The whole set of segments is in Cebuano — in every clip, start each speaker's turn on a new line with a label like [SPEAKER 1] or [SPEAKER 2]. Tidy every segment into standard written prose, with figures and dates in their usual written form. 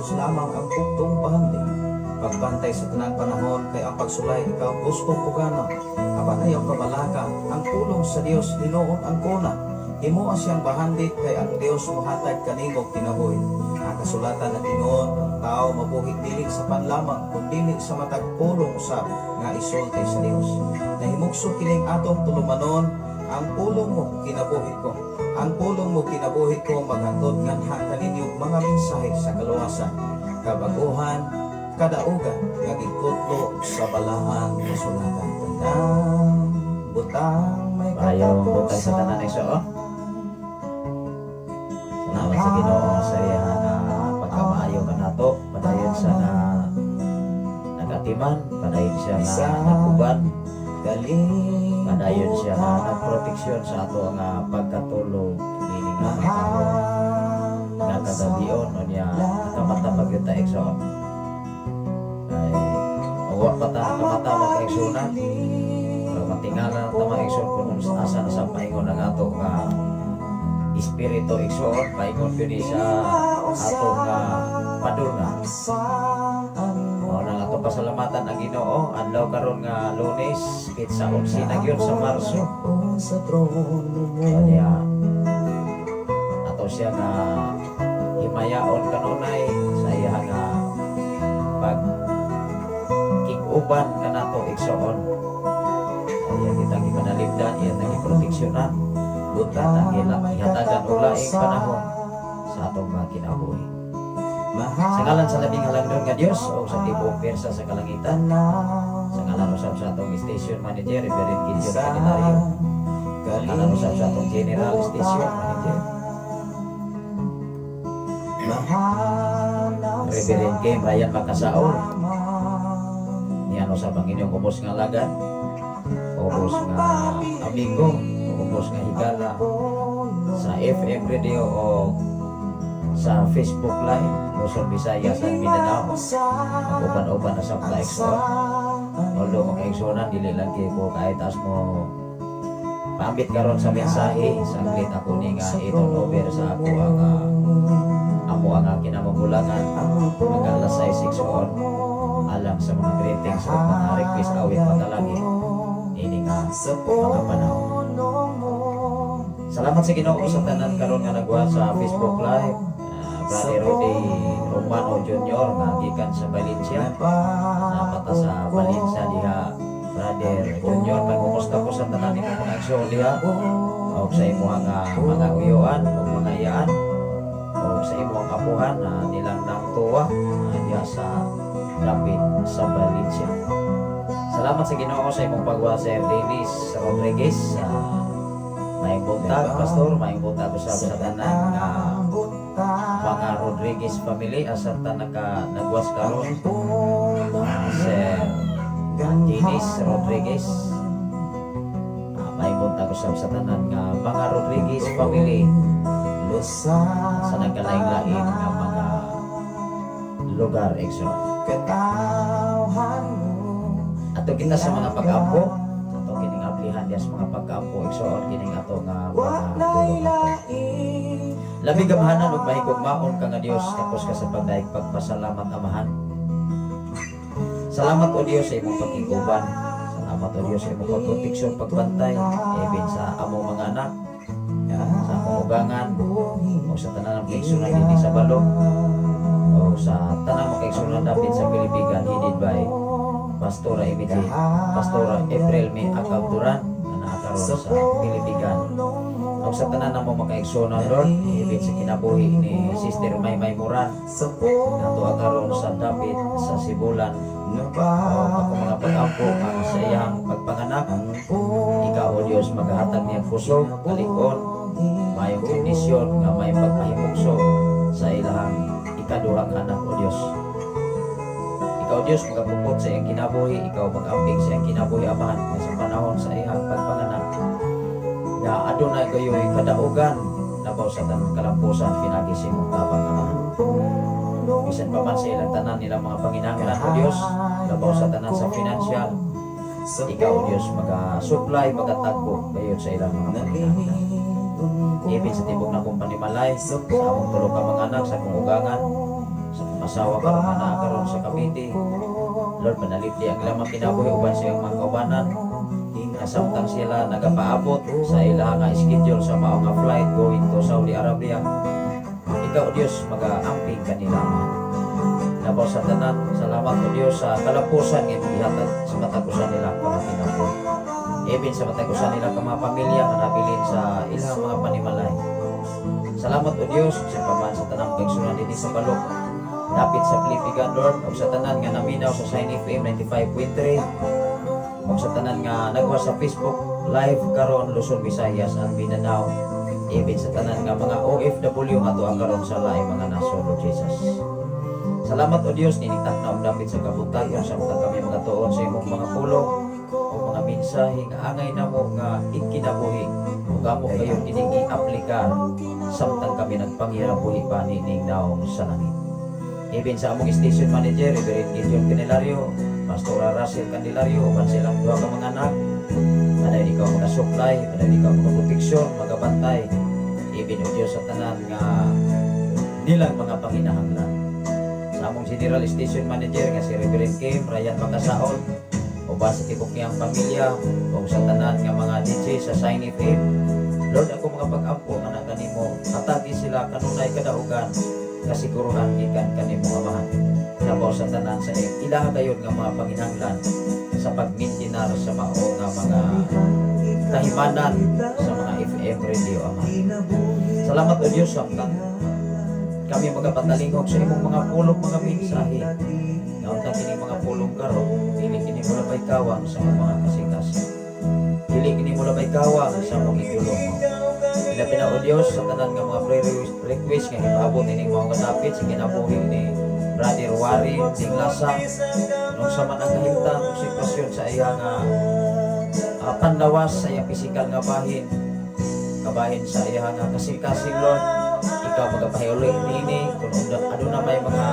[SPEAKER 1] Dios lamang ang buktong bahandi. Pagbantay sa tanang panahon kay ang pagsulay ikaw gustong pugana. Apan ayaw kabalaka, ang pulong sa Dios hinuon ang kuna. Himoa siyang bahandi kay ang Dios mohatag kanimo kinabuhi. Ang kasulatan nag-ingon, ang tao mabuhi dili sa pan lamang kun dili sa matag pulong sa nga isulti sa Dios. Nahimugso kining atong tulumanon, ang pulong mo kinabuhi ko. Ang pulong mo kinabuhi ko maghatod nganha kaninyo mga mensahe sa kaluwasan, kabaguhan, kadaugan nga gikutlo sa balaang kasulatan. Tanang butang may
[SPEAKER 2] Maayong buntag sa tanan, igsoon. Salamat sa Ginoo sa iya nga pagkamaayo kanato. Padayon sa na nagatiman, padayon siya nga nag-uban, padayon siya nga nagproteksyon sa ato nga pagkatulog niini nga mga nga kagabion. Unya nakamata pa gyud ta, igsoon. Kay wa pa ta nakamata, mga kaigsuonan. Pero matingala ta, mga igsoon, kung asa na sa paingon ang ato nga espiritu, igsoon, paingon gyud ni sa ato nga padulngan. Mao nang ato pasalamatan ang Ginoo adlaw karon nga Lunes, petsa 11 na gyud sa Marso.
[SPEAKER 1] Sa trono mo.
[SPEAKER 2] Kanya ato siya nga himayaon kanunay sa iya nga pag kig-uban kanato, igsoon. Iya kitang gipanalipdan, iya tang giproteksyonan, iya tang gihatagan og laing panahon sa atong mga kinabuhi. Sa ngalan sa labing halangdon nga Dios o sa tibuok pwersa sa kalangitan, sa ngalan usab sa atong station manager, Reverend Gideon Candelario, sa ngalan usab sa atong general station manager, Reverend Kim Ryan Makasaol, niyan usab ang inyong ubos nga alagad, ubos nga amigo, ubos nga higala sa FM radio o sa Facebook Live, Luzon, Visayas at Mindanao. Mag-uban-uban na sa mga igsoon. Although, mga igsuonan, dili lang kay ko kahit taas mo paambit karon sa mensahe, saglit ako ni nga i-turn over sa ako ang amo ang kinamagulangan hanggang alas 6, igsoon, alang sa mga greetings o mga request awit panalangin ini nga mga panahon. Salamat sa Ginoo sa tanan karon nga nagwa sa Facebook Live. Brother Rudy Romano Jr. nga gikan sa Valencia. Napata sa Valencia diha, Brother Junior. Magkumusta ko sa tanan nimo mga igsoon diha o sa imong nga mga uyuan o mga iyaan o sa imong apuhan na nilang nangtuwa diha sa dapit sa Valencia. Salamat sa Ginoo sa imong pagwa, Sir Dennis Rodriguez. Maayong buntag, Pastor. Maayong buntag usab sa tanan nga mga Rodriguez family asa naka nagwas karon. Sir Dennis Rodriguez. Maayong buntag usab sa tanan nga mga Rodriguez family sa nagkalain-lain nga mga lugar, igsoon. Ato kita sa mga pag-ampo, ato kining ablihan diya sa mga pag-ampo, igsoon, kining ato nga mga pulong. Labing gamhanan ug mahigugmaon ka nga Dios, tapos ka sa pagdaig pagpasalamat, Amahan. Salamat, o Dios, sa imong pagkiguban. Salamat, o Dios, sa imong pagproteksyon, pagbantay even sa among mga anak, sa among ugangan o sa tanan ng kaigsunan dinhi sa balong o sa tanang mga kaigsunan dapit sa Pilipigan, headed by Pastora Emily, Pastora April May Akabduran na naa karon sa Pilipigan. O sa tanan namo mga kaigsunan, Lord, even sa kinabuhi ni Sister Maymay Moran nato karon sa dapit sa Sibulan o ako mga pag-ampo ang sa iyang pagpanganak. Ikaw, O Dios, maghatag niya kusog, kalig-on, mayong kondisyon nga may pagpahimugso sa ilahang ikaduhang anak, O Dios. Ikaw, Dios, magapupot sa iyang kinabuhi, ikaw mag-amping sa iyang kinabuhi, Amahan, nga sa panahon sa iyang pagpanganak nga adunay gayoy kadaugan labaw sa tanang kalampusan pinagi sa imong tabang, Amahan. Bisan pa man sa ilang tanan nilang mga panginahanglan, O Dios, labaw sa tanan sa financial, ikaw, O Dios, maga-supply, magatagbo gayon sa ilang mga panginahanglan. Even sa tibok na akong panimalay, sa akong tulo ka mga anak, sa akong ugangan, sa akong asawa karon nga naa karon sa Cavite. Lord, manalipli ang ilang mga kinabuhi uban sa iyang mga kaubanan nga samtang sila nagapaabot sa ilang nga schedule sa mao nga flight going to Saudi Arabia. Ikaw, Diyos, magaambing kanila, Amahan. Labaw sa tanan, salamat o Diyos sa kalapusan nga imong gihatag sa matag usa nila ka mga kinabuhi. Even sa matag usa nila ka mga pamilya nga nabilin sa ilang mga panimalay. Salamat o Diyos sa paman sa tanang kaigsunan dinhi sa balok. Dapit sa Pilipigan, Lord, ug sa tanan nga naminaw sa Shine FM 95.3 ug sa tanan nga nagwa sa Facebook Live karon, Luzon, Visayas and Mindanao. Even sa tanan nga mga OFW nga tuwa karon sa laing mga nasod, Lord Jesus. Salamat o Dios nining takna og dapit sa kabuntagon samtang kami magatuon sa imong mga pulong o mga mensahe nga angay namo nga ikinabuhi ug amo kayo kining i-aplikar samtang kami nagpangirabuhi pa nining naong sa langit. Even sa among station manager, Reverend Gideon Candelario, Pastora Russell Candelario, uban silang duha ka mga anak, padayon ikaw magasupply, padayon ikaw magaproteksyon, magabantay, even o Diyos sa tanan nga nilang mga panginahanglan. Sa among general station manager nga si Reverend Kim Ryan Makasaon, uban sa tibok niyang pamilya, o sa tanan nga mga DJ sa Shine FM, Lord, ako mga pag-ampo nga na kanimo, hatagi sila kanunay kadaugan, kasiguruhan gikan kanimo, Amahan. Labaw sa tanan sa ilaha kayon nga mga panginahanglan sa pagmintinar sa mao nga mga kahimanan sa mga FM radio, Ama. Salamat o Diyos samtang kami magapatalingog sa imong mga pulong, mga mensahe. Nga unta kining mga pulong karon, dili kini molabay kawang sa among mga kasing-kasing. Dili kini molabay kawang sa among igulong mo. Ilabi na o Diyos sa tanan nga mga prayer request nga ipaabot ining mga kadapit sa kinabuhi ni Brother Warren Dinglasa nung sa man ang kahimtang o sitwasyon sa iya nga panlawas, sa iya pisikal nga bahin, kabahin sa iya nga kasing-kasing. Lord, ikaw magapahiuli niini kung aduna may mga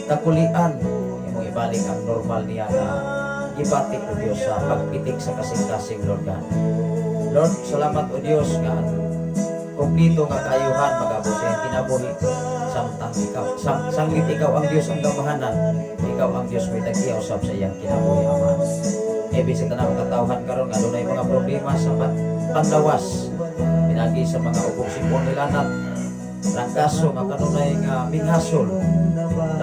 [SPEAKER 2] kakulian, imong ibalik ang normal niya nga gibati o Diyos sa pagpitik sa kasing-kasing, Lord God. Lord, salamat o Diyos nga ang kumplito nga kaayuhan magabot sa iyang kinabuhi samtang ikaw sanglit ikaw ang Diyos ang gamahanan, ikaw ang Diyos may tag-iya usab sa iyang kinabuhi, Ama. Ibig sa tanang katawhan karon nga adunay mga problema sa panlawas pinagi sa mga ubog, sipon, nilanat, trangkaso nga kanunay nga minghasol,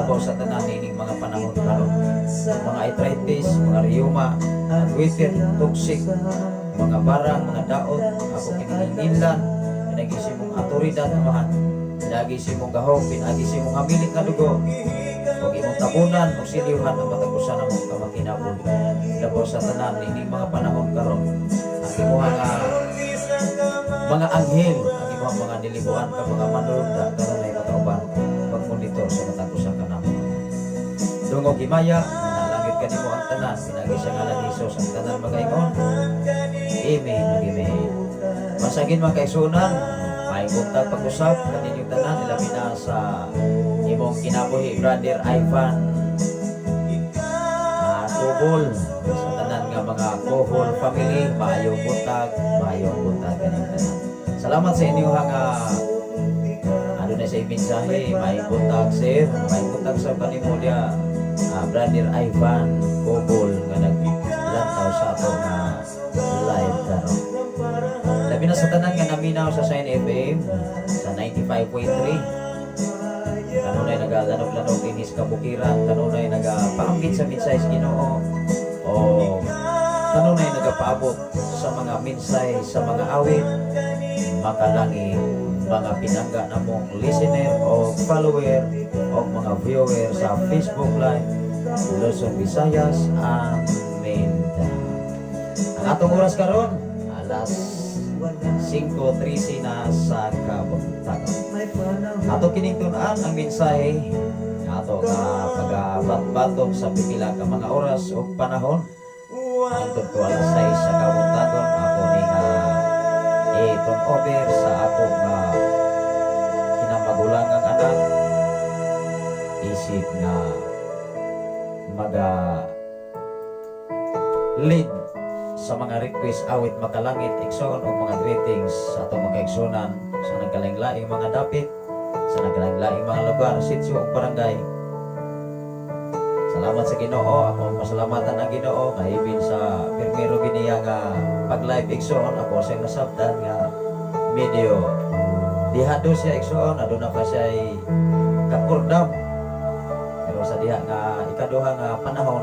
[SPEAKER 2] labaw sa tanan nining mga panahon karon, mga arthritis, mga rheuma, goiter, toxic, mga barang, mga daot, ako kiningilan pinagi sa imong atoridad, Amahan, pinagi sa imong gahom, pinagi sa imong hamilit nga dugo ug imong tabunan o silyuhan ang matag usa namong kamakinabuhi. Labaw sa tanan nining mga panahon karon, ang imuha nga mga anghel, ang imong mga nilibuan ka mga manulunda kanunay makauban pagmonitor sa matag usa kanamo. Dungog himaya, nanalangit kanimo ang tanan pinagi sa ngalan ni Jesus, ang tanan magaingon, "Amen ug amen." Masagin mga kaigsunan, may buntag pag-usap kaninyong tanan, ilabi na sa imong kinabuhi, Brother Ivan Kubol, sa tanan nga mga Kohol family, maayong buntag, maayong buntag kaninyong tanan. Salamat sa inyo nga ano na sa mensahe, maayong buntag, sir, maayong buntag sa kanimo dia, Brother Ivan Kobol nga naglantaw sa ato nga live karon. Labi na sa tanan nga naminaw sa Shine FM sa 95.3. Kanunay nagalanok-lanok dinhi sa kabukiran, kanunay nagapaambit sa mensahe sa Ginoo o kanunay nagapaabot sa mga mensahe sa mga awit makalangit, mga pinangga namong listener o follower o mga viewer sa Facebook Live Luzon, Visayas and Mindanao. Ang atong oras karon alas 5:13 na sa kabuntagon. Ato kining tun-an ang mensahe nga ato nga pagabatbatong sa pipila ka mga oras o panahon. Hangtod ko alas 6 sa kabuntagon ako ni nga i-turn over sa ako nga kinamagulangang anak isip nga maga lead sa mga request awit makalangit, igsoon, o mga greetings sa atong mga kaigsunan sa nagkalaing-laing mga dapit, sa nagkalaing-laing mga lugar, sitio o barangay. Salamat sa Ginoo. Ako pasalamatan ang Ginoo nga ibin sa pirmero giniya nga pag live, igsoon, ako siyang nasabtan nga medyo dihado siya, igsoon, aduna pa siya kakordam. Pero sa diha nga ikaduha nga panahon,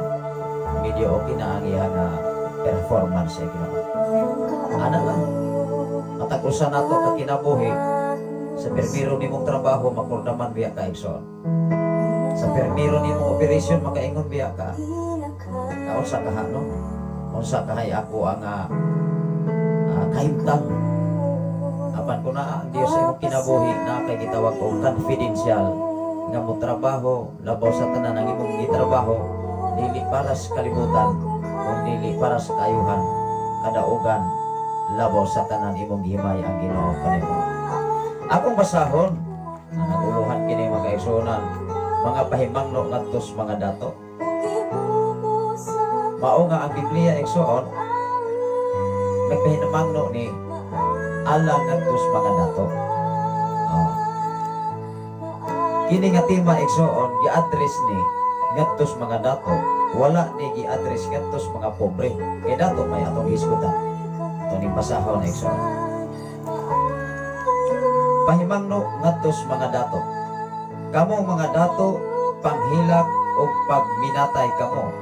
[SPEAKER 2] medyo okay na ang iya nga performance sa Ginoo. Ana lang. Matag usa nato ka kinabuhi, sa pirmiro nimong trabaho makordaman biya ka, igsoon. Sa pirmiro nimong operation makaingon biya ka. Kaunsa ka no? Unsa kahay ako ang kahimtang. Apan kung naa ang Dios sa imong kinabuhi, na kay gitawag og confidential nga mo trabaho, labaw sa tanan ang imong gitrabaho dili para sa kalibutan kun dili para sa kayuhan, kadaugan, labaw sa tanan imong gihimay ang Ginoo kanimo. Akong basahon ang naguluhan kini, mga kaigsuonan, mga pahimangno ngadto sa mga dato. Mao nga ang Biblia, igsoon, nagpahinamangno ni alang ngadto sa mga dato. Oh. Kini nga tema, igsoon, gi-address ni ngadto sa mga dato, wala ni gi-address ngadto sa mga pobre. Kay dato may atong hisgutan. Ato ning basahon, igsoon. Pahimangno ngadto sa mga dato. Kamo mga dato, panghilak ug pagminatay kamo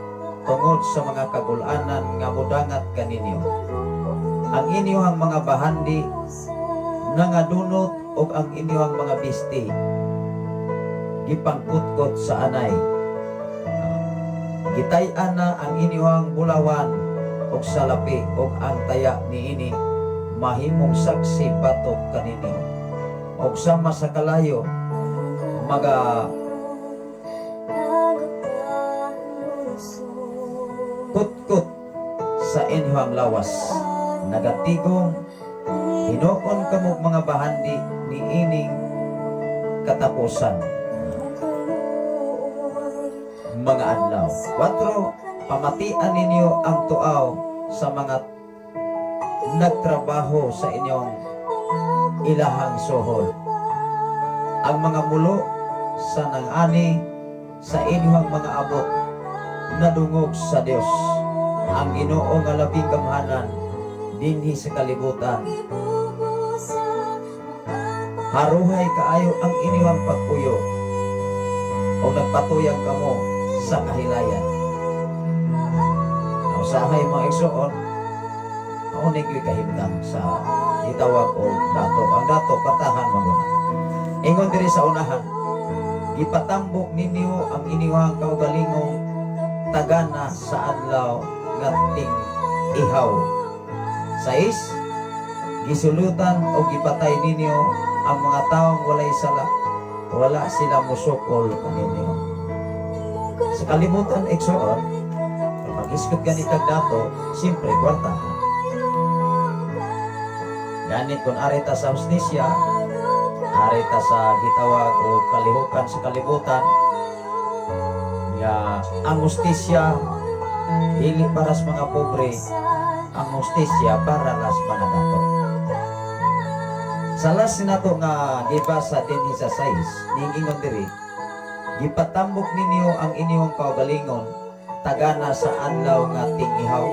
[SPEAKER 2] tungod sa mga kagulanan nga mudangat kaninyo. Ang inyong mga bahandi nangadunot ug ang inyong mga bisti gipangkutkot sa anay. Gitay-an na ang inyong bulawan ug salapi ug ang taya niini mahimong saksi batok kaninyo. Og sama sa kalayo maga kutkot sa inyong lawas. Nagatigong hinuon kamo mga bahandi niining katapusan mga adlaw. 4, pamatian ninyo ang tuaw sa mga nagtrabaho sa inyong ilahang suhol. Ang mga mulo sa nang-ani sa inyong mga abot nadungog sa Dios. Ang Ginoo nga labing gamhanan dinhi sa kalibutan. Haruhay kaayo ang inyong pagpuyo o nagpatuyang kamo sa kahilayan. Usahay, mga igsoon, mao ni kahimtang sa gitawag og dato. Ang dato, kwartahan man guna. Ingon diri sa unahan, gipatambok ninyo ang inyong kaugalingong tagana sa adlaw nga ting ihaw. 6, gisulutan o gipatay ninyo ang mga taong walay sala. Wala sila musukol kaninyo. Sa kalibutan, igsoon, pag isgot gani kag dato, siyempre kwarta. Ganit kung ari ta sa hustisya, ari ta sa gitawag o kalihukan sa kalibutan, nga ang hustisya dili para sa mga pobre, ang hustisya para las mga dato. Sa last nato nga gibasa dinhi sa 6, ningingon diri, gipatambok ninyo ang inyong kaugalingon tagana sa adlaw nga tingihaw.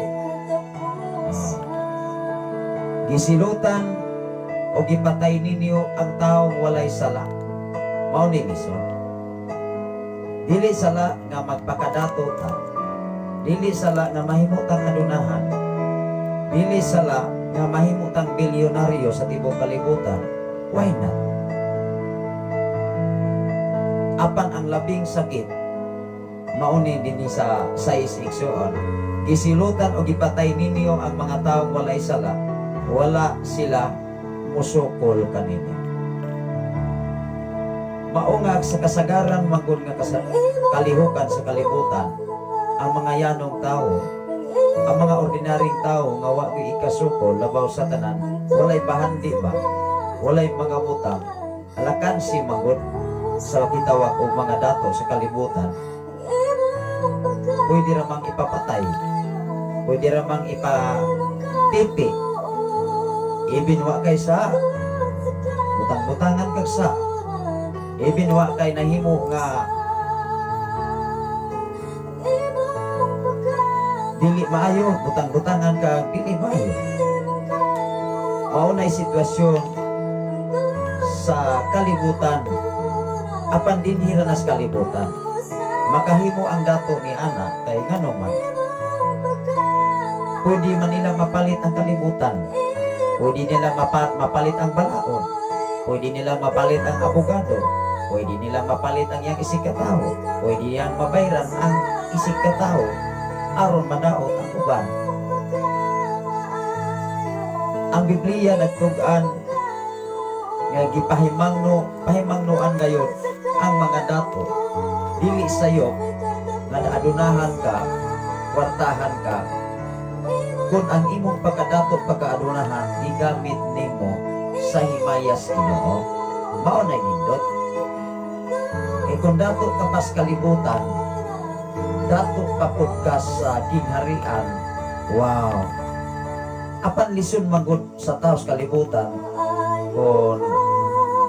[SPEAKER 2] Gisilutan o gipatay ninyo ang taong walay sala. Mao ni lisod. Dili sala nga magpakadato ta. Dili sala nga mahimutang adunahan. Dili sala nga mahimutang bilyonaryo sa tibok kalibutan. Why not? Apan ang labing sakit mao ni dinhi sa 6, igsoon. Gisilutan o gipatay ninyo ang mga taong walay sala. Wala sila musukol kaninyo. Mao nga sa kasagaran manggod nga kalihukan sa kalibutan, ang mga yanong tao, ang mga ordinaryong tao nga wa gyud ikasukol, labaw sa tanan, walay bahandi ba, walay mga butang, alakansi manggod sa gitawag og mga dato sa kalibutan, pwede ramang ipapatay, pwede ramang ipatipi, ibin wa kay sa butang-butangan kag sa ibin wa kay nahimo nga Dili maayo, butang-butangan ka, dili maayo. Mao na sitwasyon sa kalibutan, apan dinhi ra nas kalibutan. Makahimo ang dato ni ana kay ngano man pwede man nila mapalit ang kalibutan, pwede nila mapalit ang balaod, pwede nila mapalit ang abogado, pwede nila mapalit ang iyang isig katawo, pwede niyang mabayran ang isig katawo aron madaot ang uban. Ang Biblia nagtug-an nga gipahimangno, pahimangnoan gayon ang mga dato. Dili sayo nga naadunahan ka, kwartahan ka, kung ang imong pagkadato, pagkaadunahan, gigamit nimo sa himayas Ginoo. Mao na nindot. E kung dato ka pas kalibutan, dato pa pud ka sa gingharian. Wow. Apan lison magud sa taos kalibutan kung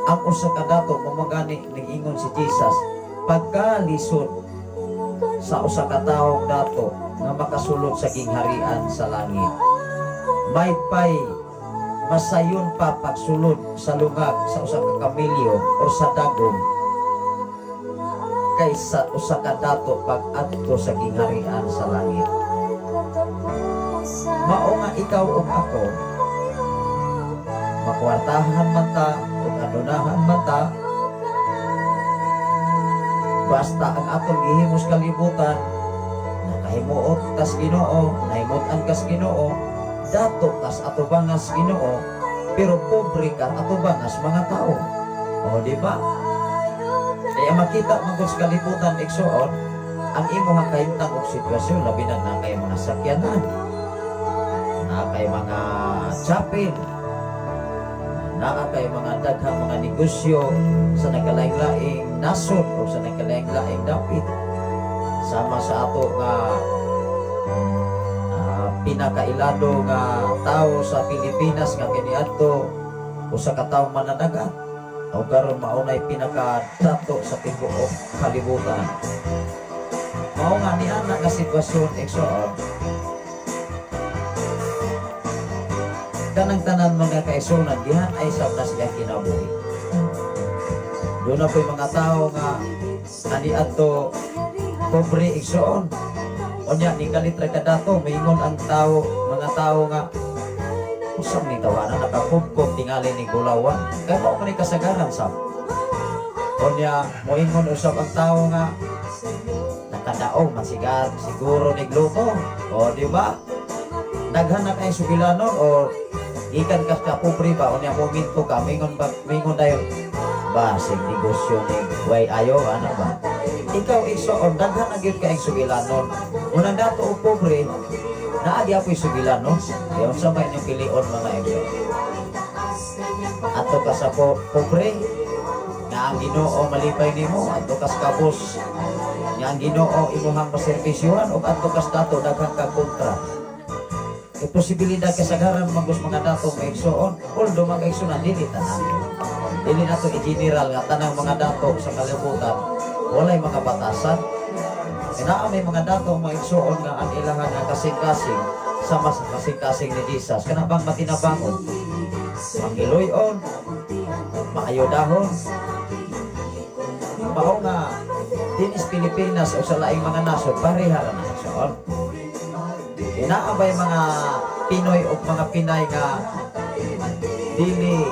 [SPEAKER 2] ang usa ka dato mo gani nag-ingon si Jesus, pagkalisod sa usa ka taong dato nga makasulod sa gingharian sa langit. May pay masayon pa pagsulod sa lungag sa usa ka kamelyo o sa dagom kaysa usa ka dato pag-adto sa gingharian sa langit. Mao nga ikaw ug ako, makwartahan man ta ug adunahan man ta, basta ang atong gihimos kalibutan nakahimuot kas Ginoo, nahimuot-an kas Ginoo, dato kas atubangas Ginoo, pero pobre ka atubangas mga tao. O, di ba? Kaya makita man sa kalibutan, igsuon, ang imong kahimtang og sitwasyon, labi na na kay mga sakyanan, na kay mga chapel, naa kay mga daghang mga negosyo sa nagkalaing-laing nasod o sa nagkalaing-laing dapit, sama sa ato nga pinakailado nga tao sa Pilipinas nga kaniadto usa ka tawo mananagat o karon maunay pinakadato sa tibuok kalibutan. Mao nga niana nga sitwasyon, igsoon, kanang tanan mga kaigsuonan gihan ay sab na siya kinabuhi. Doon na po'y mga tao nga ani adto pobre, igsoon. Unya ni kalit ra kadato, maingon ang tao, mga tao nga usam ni tawanan, nakakubkob tingali ni gulawan kay mao man ni kasagaran sab. Unya moingon usab ang tao nga nakadaog masigar siguro ni gluto. O, di ba? Daghan na kay sugilanon o gikan ka sa pobre ba, unya momento ka mingon ba, mingon dayon basig negosyo ni way ayo ana ba. Ikaw, igsoon, daghan na gyud kay sugilanon. Unang dato og pobre, naa gyapoy sugilanon. Kaya unsa may inyong pilion, mga igsoon? Adto ka sa pobre nga ang Ginoo malipay nimo, adto ka sa kabos nga ang Ginoo imuhang maserbisyuhan, ug adto ka sa dato daghan ka kontra? E posibilidad kasagaran magos mga dato, mga igsoon, although mga igsoon, dili tanan. Dili nato i-general nga tanang mga dato sa kalibutan walay mga batasan. Kaya may mga dato, mga igsoon, nga ang ilahan nga kasing-kasing sama sa kasing-kasing ni Jesus. Kana bang matinabangon? Mangiloy-on, maayo dahon. Mao nga dinis Pilipinas o sa laing mga nasod, pareha ra na, igsoon. Naa bay mga Pinoy o mga Pinay nga dili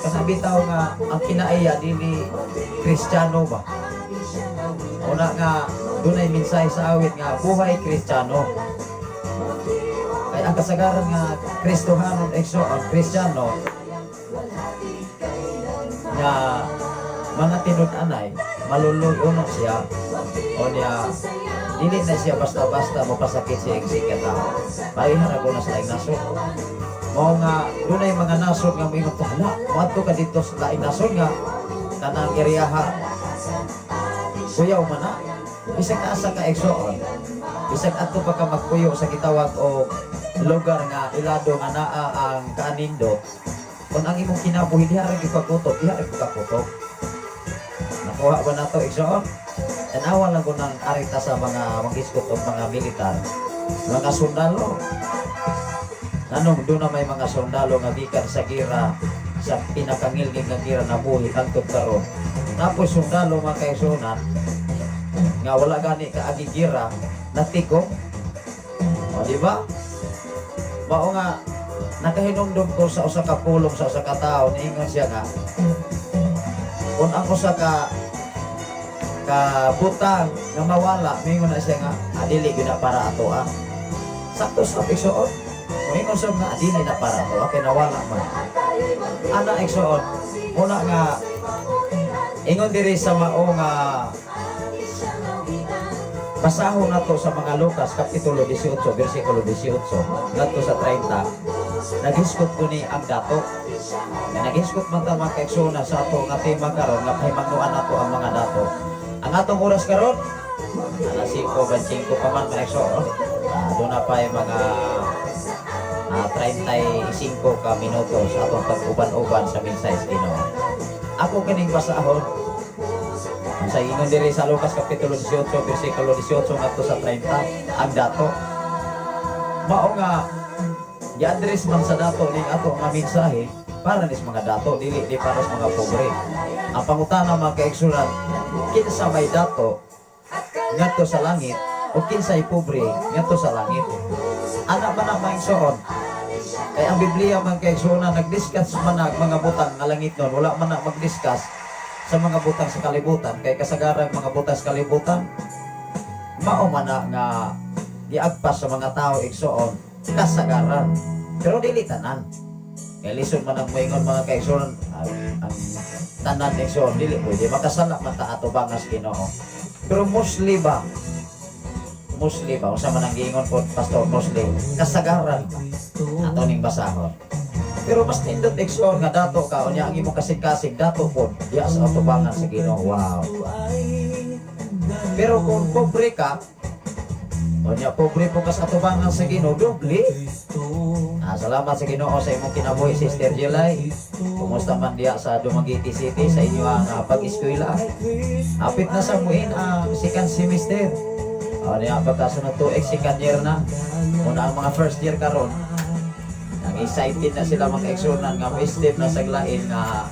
[SPEAKER 2] kasabitaw nga ang kinaiya dili Kristiyano ba? Una nga dunay mensahe sa awit nga buhay Kristiyano. Kaya ang kasagaran nga Kristohanon, igsoon, Kristiyano nga mga tinud-anay, maluluy na siya o niya dili na siya basta-basta mapasakit siya ang katao. Pareha ra ko na sa laing nasod. Mao nga dunay mga nasod nga moingon, "Hala, moadto ka dito sa laing nasod nga kanang eryaha kuyaw man na." Bisag asa ka, igsoon, bisag adto pa ka magpuyo sa gitawag og lugar nga ilado nga naa ang kaanindot, kung ang imong kinabuhi diha ra gyud kakutob, diha ra gyud kakutob. Nakuha ba nato, igsoon? Tanawa lang ko ng arita sa mga manggisgot og mga militar. Mga sundalo. Anong doon na may mga sundalo nga gikan sa gira, sa pinakangilngig nga gira na buhi hangtod karon. Tapos sundalo, mga kaigsuonan, nga wala gani kaagi gira, natiko. O, di ba? Mao nga nakahinumdum ko sa usa ka pulong sa usa ka tawo, niingon siya nga kung ang usa ka ka butang nga mawala, mingon na siya nga, "Ah, dili gyud na para ato ah." Sakto sa, igsoon. Mingon siya nga, "Ah, dili na para ato ah, kay nawala man." Ana, igsoon, muna nga ingon diri sa mao nga basahon nato sa mga Lucas kapitulo 18 bersikulo 18 ngadto sa 30. Naghisgot ko ni ang dato nga naghisgot man ta, mga kaigsoona, sa ato nga tema karon nga pahimangnoan nato ang mga dato. Ang atong oras karon alas 5:25 pa man, mga igsoon. Doon na pa yung mga 35 ka minuto sa atong pag-uban-uban sa mensahe sa Ginoo. Ako kining basahon. Ang sa ingon diri sa Lucas kapitulo 18 bersikulo 18 ngadto sa 30, ang dato. Mao nga gi-address man sa dato ning ato nga mensahe para nis mga dato, dili di para sa mga pobre. Ang pangutana, mga kaigsuonan, kinsa may dato ngadto sa langit o kinsay pobre ngadto sa langit? Ana man ang maigsoon. Kay ang Biblia man, kaigsuonan, nag-discuss man ang mga butang nga langit nun, wala man na mag-discuss sa mga butang sa kalibutan, kay kasagaran mga butang sa kalibutan mao man na nga giagpas sa mga tao, igsoon, kasagaran, pero dili tanan, kay lisod man ang moingon, mga kaigsoon, ang tanan, igsoon, dili pwede, makasala man ta atubangan sa Ginoo. Pero mostly ba, mostly ba, usa man ang giingon ko, pastor, mostly, kasagaran ato ning basahon. Pero mas nindot, igsoon, nga dato ka, unya ang imong kasing-kasing dato pod diya sa atubangan sa Ginoo. Wow. Pero kung pobre ka, unya pobre po ka sa atubangan sa Ginoo, doble. Ah, salamat sa Ginoo sa imong kinabuhi, Sister July. Kumusta man diya sa Dumaguete City sa inyong pag-eskwela? Apit na sa muin ang second semester. O niya pagkasunod tuig, second year na. Una ang mga first year karon. Ang excited na sila, mga kaigsuonan, nga may step na sa lain nga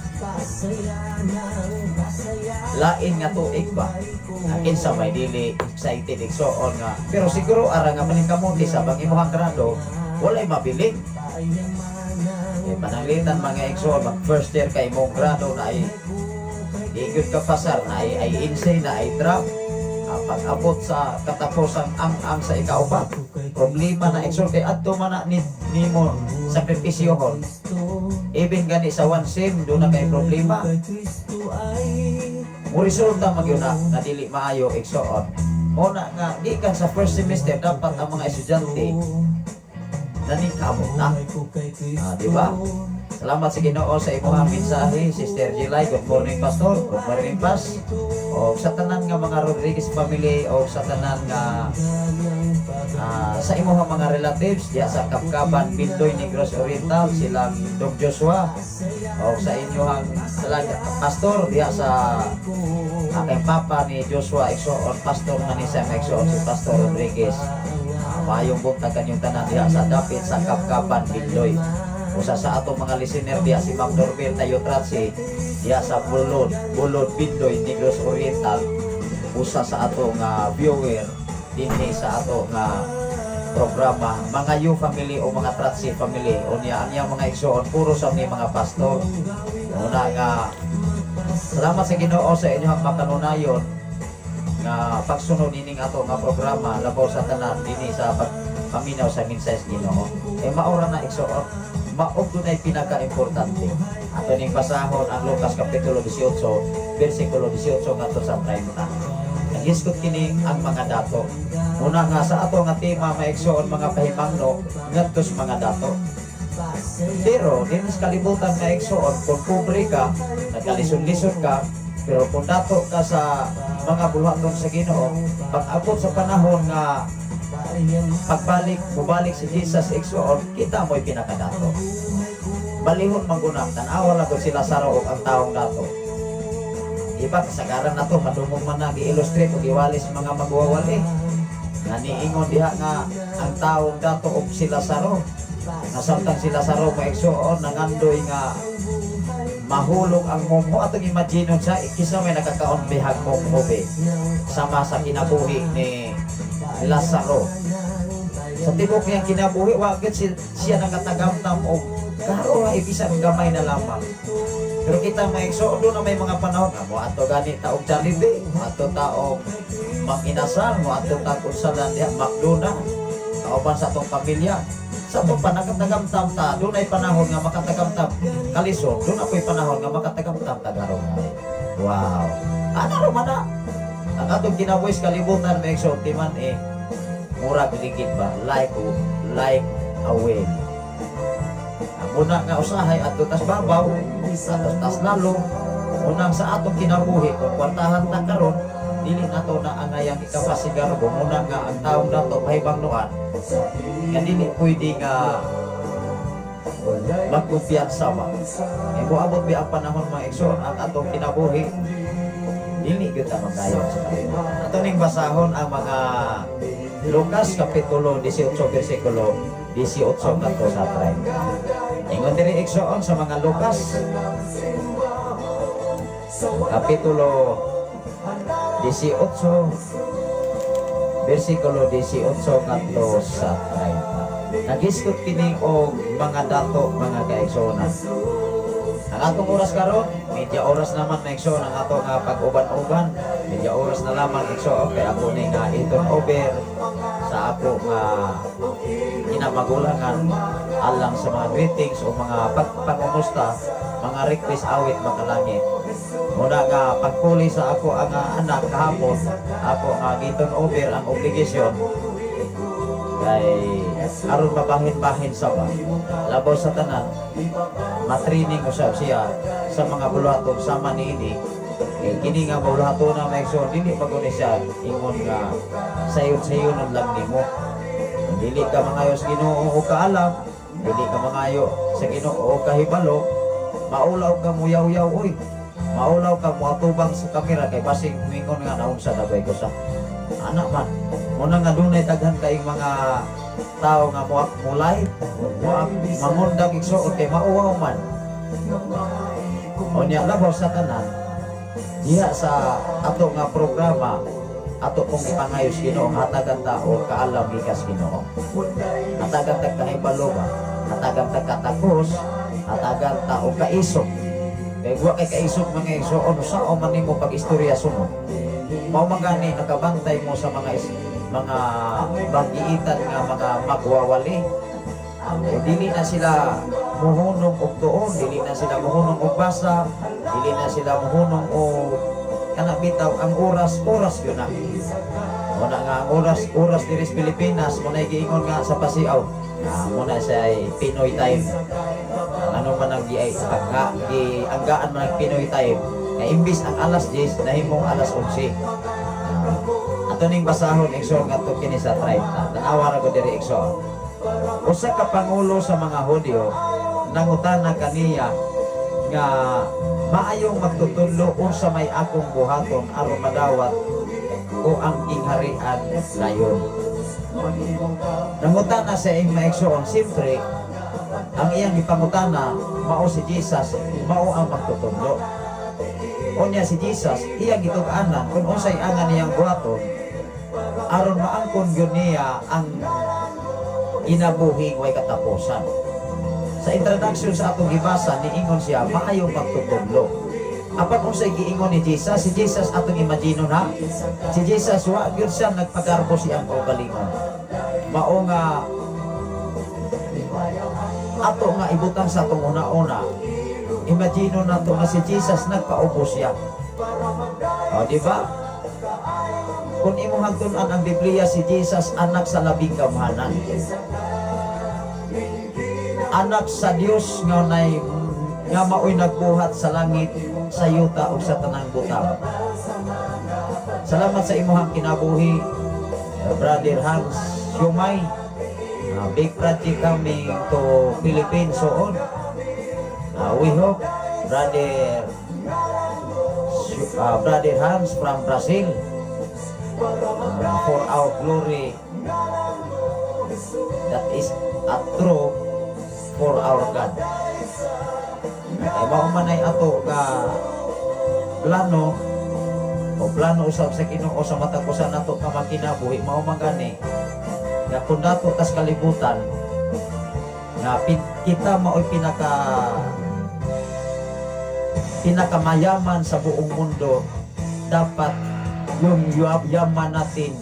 [SPEAKER 2] lain nga tuig ba. Ang kinsa may dili excited, igsoon, nga pero siguro ara nga paningkamuti sa bang imong grado walay mabilin. Eh, pananglitan, mga igsoon, mag first year kay imong grado na ay di gyud ka pasar, na ay insay na ay drop. Pag-abot sa katapusang ang sa ikaupat, problema na, igsoon, kay adto man na ni nimo sakripisyohon. Even gani sa one sem, doon na kay problema. Mo resulta man gyud na nga dili maayo, igsoon. Mo na nga gikan sa first semester dapat ang mga estudyante naningkamot na. Ah, di ba? Salamat sa Ginoo sa imong mensahe, Sister July. Good morning, Pastor. Good morning, Pas. O sa tanan nga mga Rodriguez family o sa tanan nga sa imong mga relatives diya sa Kabkaban, Bindoy, Negros Oriental, silang Dog Joshua o sa inyong talaga pastor diya sa aking papa ni Joshua, igsoon, pastor man ni Sam, igsoon, si Pastor Rodriguez. Maayong buntag kanyong tanan diha sa dapit sa Kabkaban, Bindoy. Usa sa atong mga listener diha si Ma'am Norbert Tayotratsi diha sa Bulod, Bulod, Bindoy, Negros Oriental. Usa sa atong viewer dinhi sa ato nga programa, mga You family o mga Tratsi family. Unya ang iyang mga igsoon puro sa ni mga pastor. Una nga salamat sa Ginoo sa inyong makanunayon nga pagsunod ining ato nga programa, labaw sa tanan dinhi sa pagpaminaw sa mensahe sa Ginoo. Eh, maura na, igsoon, mao dunay pinaka-importante. Ato ning basahon ang Lucas kapitulo 18 bersikulo 18 ngadto sa 30. Naghisgot kini ang mga dato. Una nga sa ato nga tema, maigsoon, mga pahimangno ngadto sa mga dato. Pero dinhi sa kalibutan nga, igsoon, kung pobre ka, nagkalisod-lisod ka, pero kung dato ka sa mga buluhaton sa Ginoo, pag abot sa panahon nga pagbalik, mubalik si Jesus, igsoon, kita mo'y pinakadato. Balihon mangguna, tan-awa lang kung sila Lazaro ug ang taong dato. Iba, kasagaran na to, madungog man na, gi-illustrate o giwalis mga magwawali. Nga niingon diha nga, Ang taong dato og si Lazaro. Nga samtang si Lazaro, mga igsoon, nangandoy nga mahulog ang mumho, atong imagine sa kisa may nakakaon bihag mumho be sama sa kinabuhi ni Lazaro. Sa tibok niyang kinabuhi, wa gyud siya nakatagamtam og garo ay bisan gamay na lamang. Pero kita, mga igsoon, doon na may mga panahon nga mo ato gani ta og Jollibee, mo ato ta og Mang Inasal, mo ato ta og unsa lang diha, McDonald, kauban sa atong pamilya. Sa atong pa nakatagamtam ta, doon ay panahon nga makatagamtam kalisod, doon ako'y panahon nga makatagamtam tagarong. Wow. Ano ro man na? Ang atong kinabuhi sa kalibutan, mga igsoon, timan eh, murag ligid ba, like a wind. Muna nga usahay adto tas babaw, ato tas lalo. Unang sa atong kinabuhi, kung kwartahan ta karon, dili nato na angayang ikapasigarbo. Muna nga ang taong nato pahibangnuan nga dili pwede nga magkumpiyansa ba. Eh, moabot bi ang panahon, mga igsoon, ang atong kinabuhi, dili gyud ta magayon sa kalibutan. Ato ning basahon ang mga Lucas Kapitulo 18 versikulo 18 ngadto sa 30. Ingon diri, igsoon, sa mga Lucas Kapitulo 18 versikulo 18 ngadto sa 30. Nagisgot kini og mga dato, mga kaigsuonan. Ang atong oras karon, medya oras naman, mga igsoon, ang ato nga pag-uban-uban. Medya oras na lamang, igsoon, kay ako ni nga i-turn over sa ako nga kinamagulangan alang sa mga greetings o mga pagpangumusta, mga request awit makalangit. Muna nga pagpuli sa ako ang anak kahapon, ako nga gi-turn over ang obligasyon kay aron mabahin-bahin sa ba. Labaw sa tanan, matraining usab siya sa mga buluhaton sama niini. Eh, kini nga buluhaton na, mga igsoon, dili pa guni siya ingon nga sayon-sayonon lang nimo. Kung dili ka mangayo sa Ginoo o kaalam, dili ka mangayo sa Ginoo o kahibalo, maulaw ka muyaw-yaw oy. Maulaw ka muatubang sa kamera kay basig muingon nga naunsa na ko sa anak man. Muna nga dunay daghan kayong mga tao nga mo mulay, mo mangundag, igsoon, kay mauwaw man. Unya labaw sa tanan, diha sa ato nga programa, ato pong ipangayos Ginoo hatagan ta og kaalam gikas Ginoo. Hatagan ta kahibalo ba? Hatagan ta katakos, hatagan ta og kaisog. Kay wa kay kaisog, mga igsoon, sao man nimo pag-istorya sunod? Mao man gani nakabantay mo sa mga bagiitan nga mga magwawali. Eh, dili na sila muhunong og tuon, dili na sila muhunong og basa, dili na sila muhunong og kana bitaw ang oras, oras yun na. Muna nga ang oras, oras diri sa Pilipinas, muna giingon nga sa Pasiaw. Ah, muna siya ay Pinoy time. Ang ano man ang gi ay pagka gi anggaan man ang Pinoy time. Nga imbis ang alas 10 nahimong alas 11. Ah, ato ning basahon, igsoon, ngadto kini sa 30. Tanawa ra ko diri, igsoon. Usa ka pangulo sa mga Hudyo nangutana kaniya nga maayong magtutudlo, unsa may akong buhaton aron madawat ko ang gingharian dayon? Nangutana sa iyang, mga igsoon, siyempre, ang iyang gipangutana mao si Jesus, mao ang magtutudlo. Unya si Jesus, iyang gitug-anan kung unsay angan niyang buhaton aron maangkon gyud niya ang kinabuhing way katapusan. Sa introduction sa atong gibasa, niingon siya, "Maayong magtutudlo." Apan unsay giingon ni Jesus? Si Jesus atong imagine na. Si Jesus wa gyud siya nagpagarbo siyang kaugalingon. Mao nga ato nga ibutang sa atong una-una. Imagine nato nga si Jesus nagpaubos siya. O, di ba? Kung imong hagtun-an ang Biblia, si Jesus anak sa labing gamhanan. Anak sa Dios nga nay nga maoy nagbuhat sa langit, sa yuta ug sa tanang butang. Salamat sa imong kinabuhi, Brother Hans Shumay. Big project coming to Philippines soon. We hope Brother Hans from Brazil for our glory. true for our God. Kay mao man ay ato nga plano o plano usab sa Ginoo sa matag usa nato nga makinabuhi. Mao man gani nga kung dato tas kalibutan nga kita mao'y pinakamayaman sa buong mundo, dapat yung yaman natin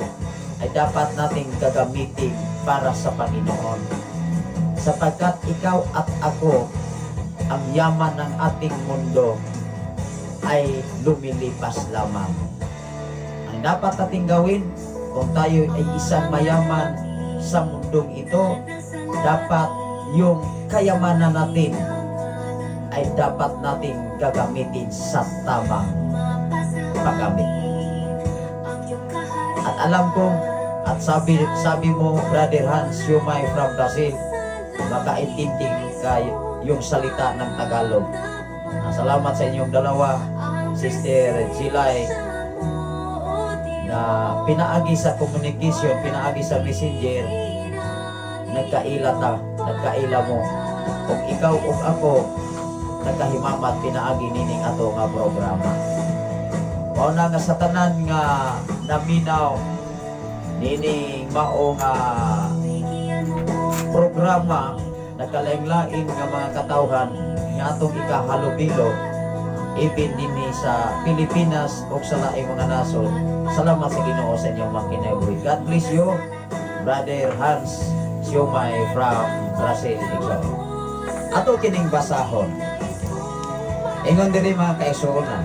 [SPEAKER 2] ay dapat nating gagamitin para sa Panginoon, sapagkat ikaw at ako, ang yaman ng ating mundo ay lumilipas lamang. Ang dapat nating gawin, kung tayo ay isang mayaman sa mundong ito, dapat yung kayamanan natin ay dapat nating gagamitin sa tamang paggamit. At alam ko, at sabi sabi mo, Brother Hans Yumay from Brazil, makaintindi ka yung salita ng Tagalog. Salamat sa inyong dalawa, Sister Jilay, na pinaagi sa communication, pinaagi sa Messenger, nagkaila ta, nagkaila mo. Kung ikaw o ako, nagkahimamat pinaagi nining ato nga programa. Mao na nga sa tanan nga naminaw nining mao nga programa, nagkalain-lain nga mga katawhan nga atong ikahalubilo even dinhi sa Pilipinas o sa laing mga nasod. Salamat sa Ginoo sa inyong mga kinabuhi. God bless you, Brother Hans Siomay from Brazil. Igsoon. Ato kining basahon. Ingon diri, mga kaigsuonan.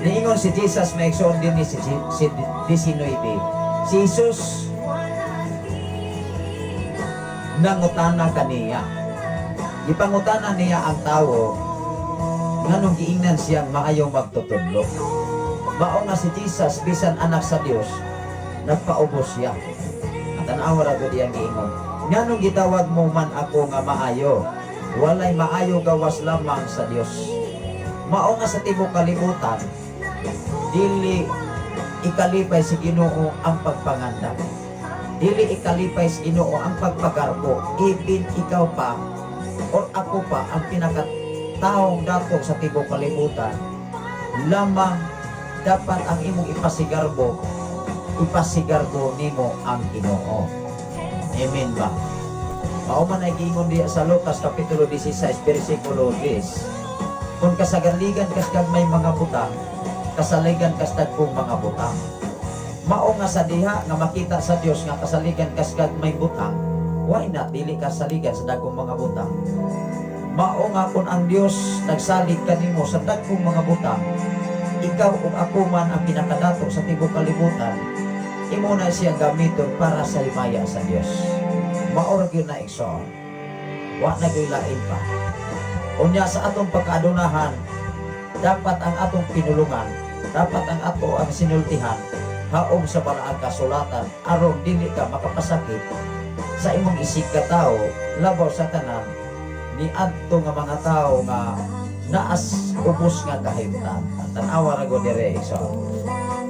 [SPEAKER 2] Niingon si Jesus, may igsoon din ni si 19. Si Jesus nangutana kaniya. Gipangutana niya ang tawo nganong giingnan siyang maayong magtutudlo. Mao nga si Jesus, bisan anak sa Dios, nagpaubos siya. At tanawa ra gud iyang giingon. "Nganong gitawag mo man ako nga maayo? Walay maayo gawas lamang sa Dios." Mao nga sa tibok kalibutan, dili ikalipay si Ginoo ang pagpangandam. Dili ikalipay si Ginoo ang pagpagarbo. Even ikaw pa or ako pa ang pinakataong dato sa tibok kalibutan, lamang dapat ang imong ipasigarbo, ipasigarbo nimo ang Ginoo. Amen ba? Mao man ay giingon diya sa Lucas Kapitulo 16 versikulo 10. Kung kasagaligan kas may mga butang, kasaligan kas dagkong mga butang. Mao nga sa diha nga makita sa Dios nga kasaligan kas may butang, why not dili ka saligan sa dagkong mga butang? Mao nga kung ang Dios nagsalig kanimo sa dagkong mga butang, ikaw ug ako man ang pinakadato sa tibok kalibutan, imo na siya gamiton para sa himaya sa Dios. Mao ra gyud na, igsoon. Wa na gyud lain pa. Unya sa atong pagkaadunahan, dapat ang atong pinulungan, dapat ang ato ang sinultihan, haom sa balaang kasulatan, aron dili ka makapasakit sa imong isig ka tao, labaw sa tanan ni adto nga mga tao nga naas ubos nga kahimtang. Tan-awa ra gud dire, igsoon.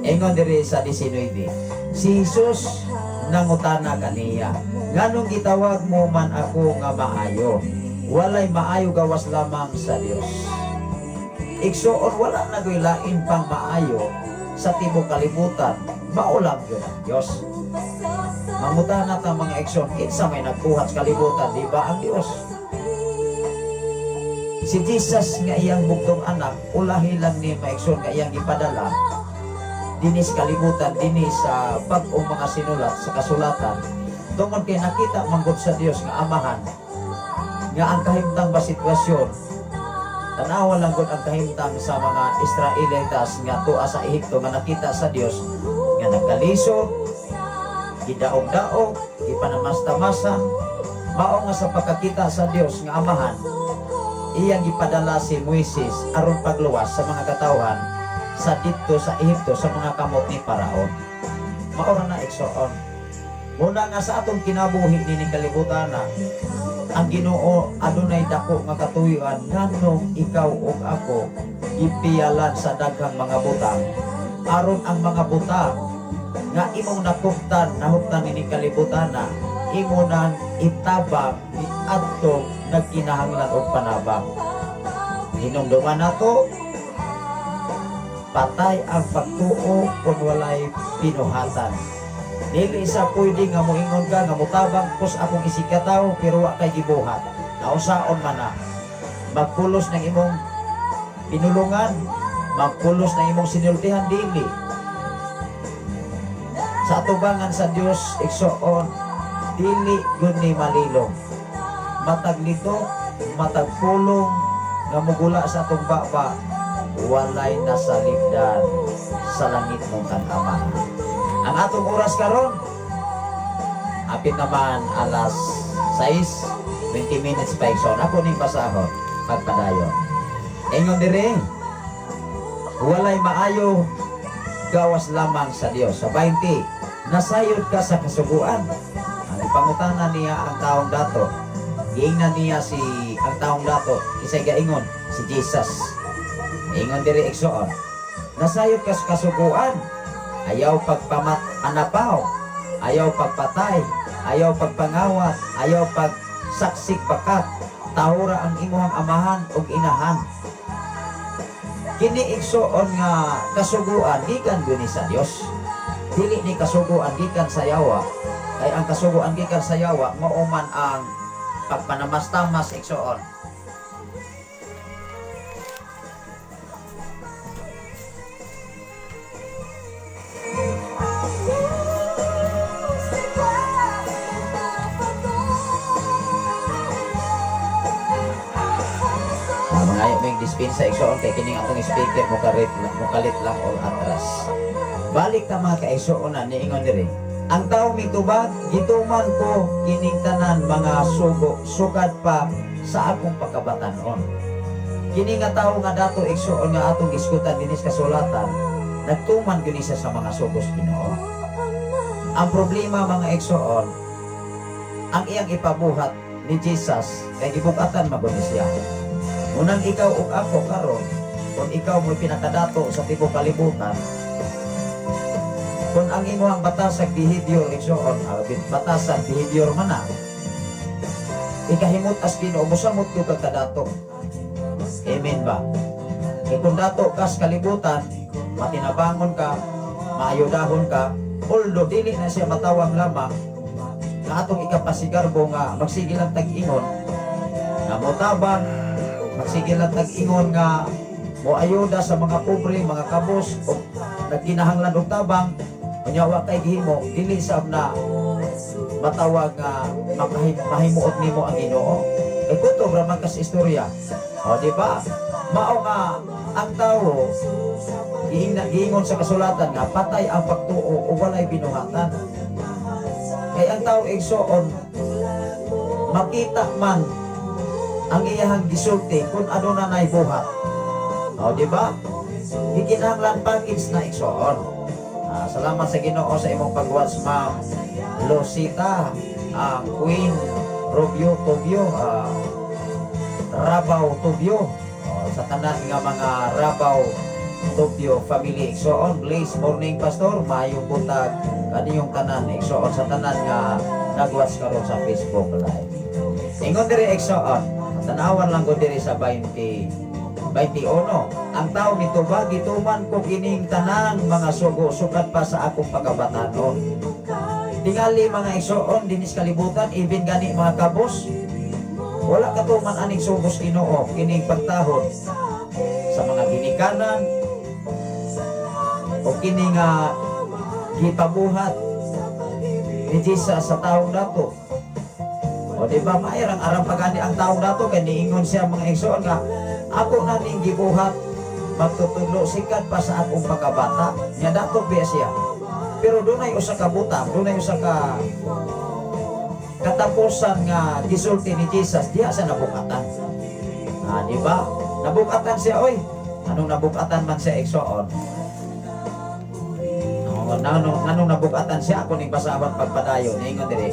[SPEAKER 2] Ingon dire sa 19. Si Jesus nangutana kaniya, "Nganong gitawag mo man ako nga maayo? Walay maayo gawas lamang sa Dios." Igsoon, wala na goy lain pang maayo sa tibok kalibutan. Mao lang yun ang Dios. Mangutana ta, mga igsoon, kinsa may nagbuhat sa kalibutan, di ba ang Dios? Si Jesus nga iyang bugtong anak, ulahi lang ni maigsoon nga iyang gipadala dinhi sa kalibutan, dinhi sa bag-ong mga sinulat sa kasulatan, tungod kay nakita manggod sa Dios nga Amahan nga ang kahimtang ba sitwasyon. Tanawa lang gud ang kahimtang sa mga Israelitas nga tuwa sa Ehipto, nga nakita sa Dios nga nagkalisod, gidaog-daog, gipanamasta-masa. Mao nga sa pagkakita sa Dios nga Amahan, iyang gipadala si Moises aron pagluwas sa mga katawhan sa didto sa Ehipto sa mga kamot ni Paraon. Mao ra na, igsoon. Muna nga sa atong kinabuhi nining kalibutan na ang Ginoo adunay dako nga katuyuan nganong ikaw ug ako gipiyalan sa daghang mga butang aron ang mga butang nga imong nakuptan, nahuptan ini kalibutan na imo nang itabang adtong nagkinahanglan og panabang. Hinumduman nato, patay ang pagtuo kung walay binuhatan. Dili sa pwede nga moingon ka nga mutabang kus akong isigkatawo pero wa kay gibuhat. Nausaon man na. Magpulos ng imong pinulungan, magpulos ng imong sinultihan, dili. Sa atubangan sa Dios, igsoon, dili gud ni malilong. Matag lito, matag pulong nga mugula sa atong baba, walay nasalibdan sa langit mong Ama. Ang atong oras karon, apit naman alas 6, 20 minutes pa, igsoon. Ako ning basahon, pagpadayon. Ingon dire, walay maayo gawas lamang sa Dios. Sa 20, nasayod ka sa kasuguan. Ang ipangutana niya ang taong dato. Giingnan niya si ang taong dato, kisay gaingon, si Jesus. Ingon diri, igsoon. Nasayod ka sa kasuguan. Ayaw pagpamat anapaw, ayaw pagpatay, ayaw pagpangawat, ayaw pagsaksik bakat. Tahura ang imuhang amahan ug inahan. Kini, igsoon, nga kasuguan gikan gyud ni sa Dios. Dili ni kasuguan gikan sa yawa. Kay ang kasuguan gikan sa yawa mao man ang pagpanamastamas, igsoon. Ah, mga may dispensa, igsoon, kay kining atong speaker mokalit lang og atras. Balik ta, mga kaigsoon, na niingon diri. Ang tao mitubag, "Gituman ko kining tanan mga sugo sukad pa sa akong pagkabatanon." Kini nga tao nga dato, igsoon, nga atong gisgutan dinis kasulatan, nagtuman gyud ni siya sa mga sugos Ginoo. Ang problema, mga igsoon, ang iyang ipabuhat ni Jesus kay gibukatan magud ni siya. Unang ikaw ug ako karon, kung ikaw mo'y pinakadato sa tibuok kalibutan, kung ang imong batasag behavior, igsoon, batasag behavior man na, ikahimot as Ginoo, mosamot gyud kag kadato. Amen ba? Kay kung dato kas kalibutan, matinabangon ka, maayudahon ka, although dili na siya matawag lamang na atong ikapasigarbo nga magsige lang tag-ingon nga motabang, magsige lang tag-ingon nga moayuda sa mga pobre, mga kabos o nagkinahanglan og tabang, unya wa kay gihimo, dili sab na matawag nga mahimuot nimo ang Ginoo. Kay kutob ra man kas istorya. O, di ba? Mao nga ang tawo giingon sa kasulatan nga patay ang pagtuo o walay binuhatan. Kay ang tao, igsoon, makita man ang iyahang gisulti kung ano na nay buhat. O, di ba? Gikinahanglan package na, igsoon. Ah, salamat sa Ginoo sa imong pag-watch, Ma'am Losita, Queen Rubio Tubio, Rabaw Tubio. Oh, sa tanan nga mga Rabaw Tubio family, igsoon, blessed morning, pastor, maayong buntag kaniyong tanan, igsoon, sa tanan nga nag-watch karon sa Facebook Live. Ingon diri, igsoon, tanawan lang ko diri sa 20 21. Ang tao mitubag, "Gituman ko kining tanang mga sugo sukad pa sa akong pagkabatanon." Tingali, mga igsoon, dinis kalibutan, even gani mga kabos, wala katuman aning sugos Ginoo, kining pagtahod sa mga ginikanan o kini nga gipabuhat ni Jesus sa taong dato. O, di ba, mayrang aram pa gani ang taong dato kay niingon siya, mga igsoon, nga ako na ning gibuhat magtutudlo sukad pa sa akong pagkabata. Nya dato biya siya. Pero dunay usa ka butang, dunay usa ka katapusan nga gisulti ni Jesus, diha sa nabukatan. Ah, di ba? Nabukatan siya, oy. Anong nabukatan man siya, igsoon? No, nganong nabukatan siya, ako ning basahon pagpadayon, niingon diri.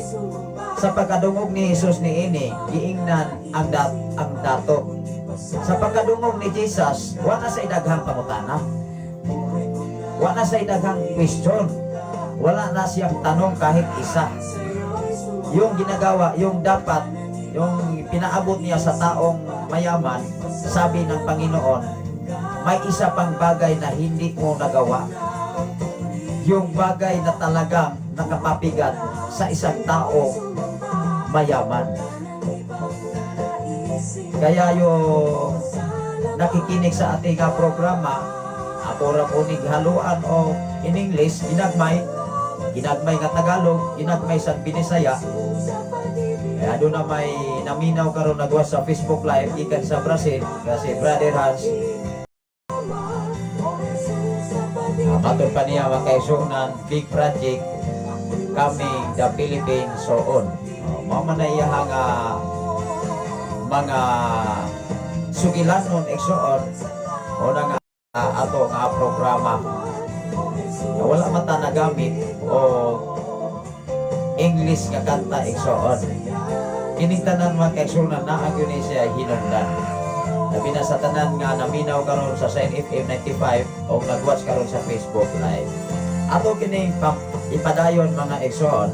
[SPEAKER 2] Sa pagkadungog ni Jesus niini, giingnan ang dato. Sa pagkadungog ni Jesus, wa na sa daghang pangutana. Wa na sa daghang question. Wala na siyang tanong kahit isa. Yung ginagawa, yung dapat, yung pinaabot niya sa taong mayaman, sabi ng Panginoon, may isa pang bagay na hindi mo nagawa. Yung bagay na talagang nakapabigat sa isang tao mayaman. Kaya yung nakikinig sa ating programa, ako ra po nig haluan o in English, ginagmay, ginagmay nga Tagalog, ginagmay sa Binisaya. Kaya doon na may naminaw karon, nagwa sa Facebook Live gikan sa Brazil kasi Brother Hans. Matod pa niya, mga kaigsuonan, big project coming the Philippines so on. Oh, mao man na iya nga mga sugilanon, igsoon, o na nga ato nga programa nga wala man ta nagamit o English nga kanta, igsoon. Kining tanan, mga kaigsuonan, naa gyud ni siya hinungdan. Labi na sa tanan nga naminaw karon sa Sign FM 95 o nag-watch karon sa Facebook Live. Ato kining ipadayon, mga igsoon.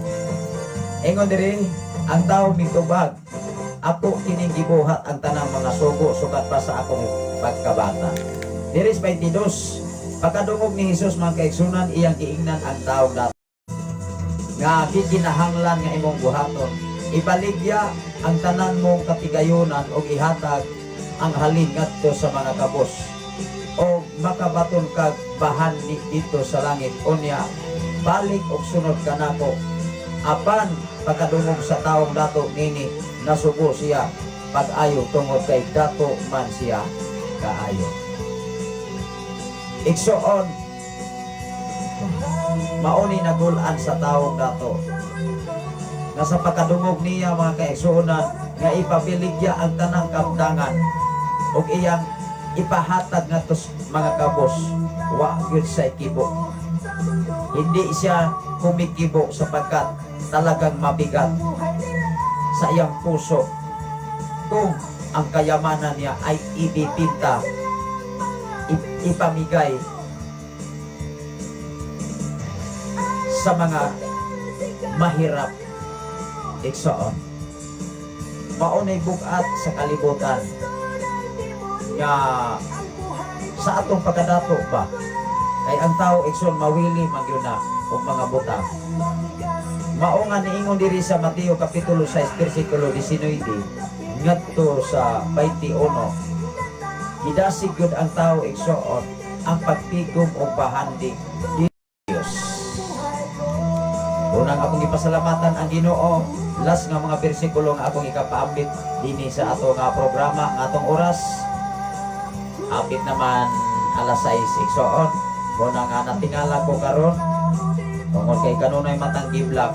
[SPEAKER 2] Ingon diri, ang tao mitubag, "Ako kining gibuhat ang tanang mga sugo sukat pa sa akong pagkabata." Diri sa 22, pagkadungog ni Jesus, mga kaigsunan, iyang giingnan ang tao dato nga gikinahanglan nga imong buhaton. Ibaligya ang tanan mong katigayunan og ihatag ang halin ngadto sa mga kabos o makabaton kag bahandi dito sa langit. Unya balik og sunod kanako. Apan pagkadungog sa taong dato nini, nasubo siya pag-ayo tungod kay dato man siya kaayo. Igsoon, mauni nagul-an sa taong dato nga sa pagkadungog niya, mga kaigsuonan, nga ipabiligya ang tanang kamdangan ug iyang ipahatag ngadto sa mga kabos, wa gyud sa kibo. Hindi siya kumikibo sapagkat talagang mabigat sa iyang puso kung ang kayamanan niya ay ibibinta, ipamigay sa mga mahirap. Igsoon, maunay bugat sa kalibutan nga sa atong pagkadato ba, kay ang tao, igsoon, mawili man gyud na og mga butang. Mao nga niingon diri sa Mateo kapitulo 6 bersikulo 19 ngadto sa 21, gidasig gyud ang tao, igsoon, ang pagtigom og bahandi Dios. Unang akong ipasalamatan ang Ginoo, last nga mga bersikulo nga akong ikapaambit dinhi sa ato nga programa nga atong oras. Apit naman alas 6, igsoon. Muna nga natingala ko karon tungod kay kanunay matang gi-block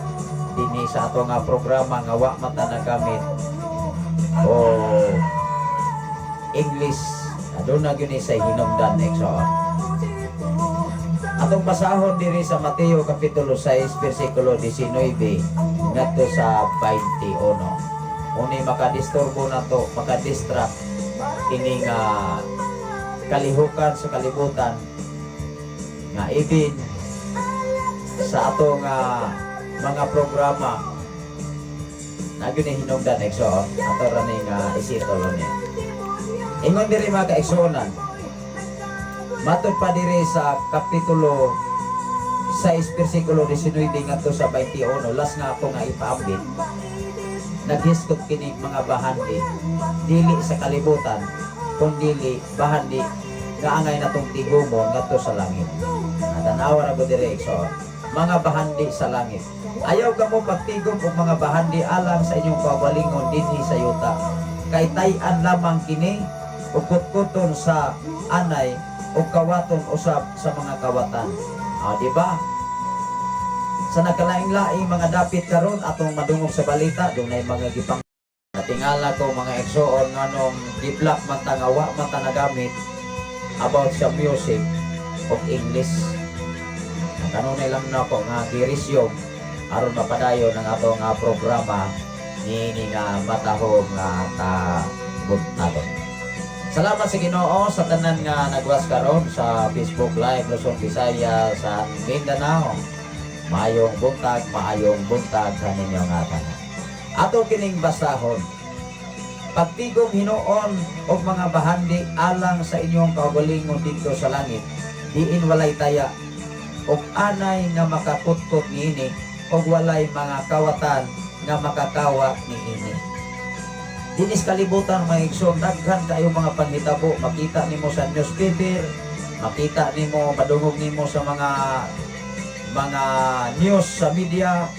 [SPEAKER 2] dinhi sa ato nga programa nga wa mata nagamit o English. Aduna gyud ni sa hinungdan, igsoon. Atong basahon diri sa Mateo kapitulo 6 bersikulo 19 ngadto sa 21. Uni makadisturbo nato, makadistract kini nga kalihukan sa kalibutan nga ibin sa atong mga programa na gyud ni hinungdan, igsoon. Ato ra ni nga isitolo niya. Ingon diri, mga kaigsuonan, matod pa diri sa kapitulo 6 bersikulo 19 ngadto sa 21, last nga ako nga ipaambit, naghisgot kini mga bahandi dili sa kalibutan kundili bahandi nga angay natong tigumon ngadto sa langit. Natanawa ra ko diri, igsoon, mga bahandi sa langit. Ayaw kamo pagtigom og mga bahandi alang sa inyong kaugalingon dinhi sa yuta, kay tay-an lamang kini ug kutkuton sa anay ug kawaton usab sa mga kawatan. Ah, di ba? Sa nagkalaing-laing mga dapit karon atong madungog sa balita, dunay mga gipang. Natingala ko, mga igsoon, nganong gi-block man ta nga wa man ta nagamit about sa music of English. Kanunay lang nako nga gi-resume aron mapadayon ang ato nga programa niini nga matahom nga kabuntagon. Salamat sa Ginoo sa tanan nga nagwas karon sa Facebook Live, Luzon, Visayas, sa Mindanao. Maayong buntag, maayong buntag sa ninyo nga tanan. Ato kining basahon. Pagtigom hinuon og mga bahandi alang sa inyong kaugalingon didto sa langit, diin walay taya og anay nga makakutkot niini og walay mga kawatan nga makakawa niini. Dinis kalibutan, mga igsoon, daghan kayo mga panghitabo. Makita nimo sa newspaper, makita nimo, madungog nimo sa mga news sa media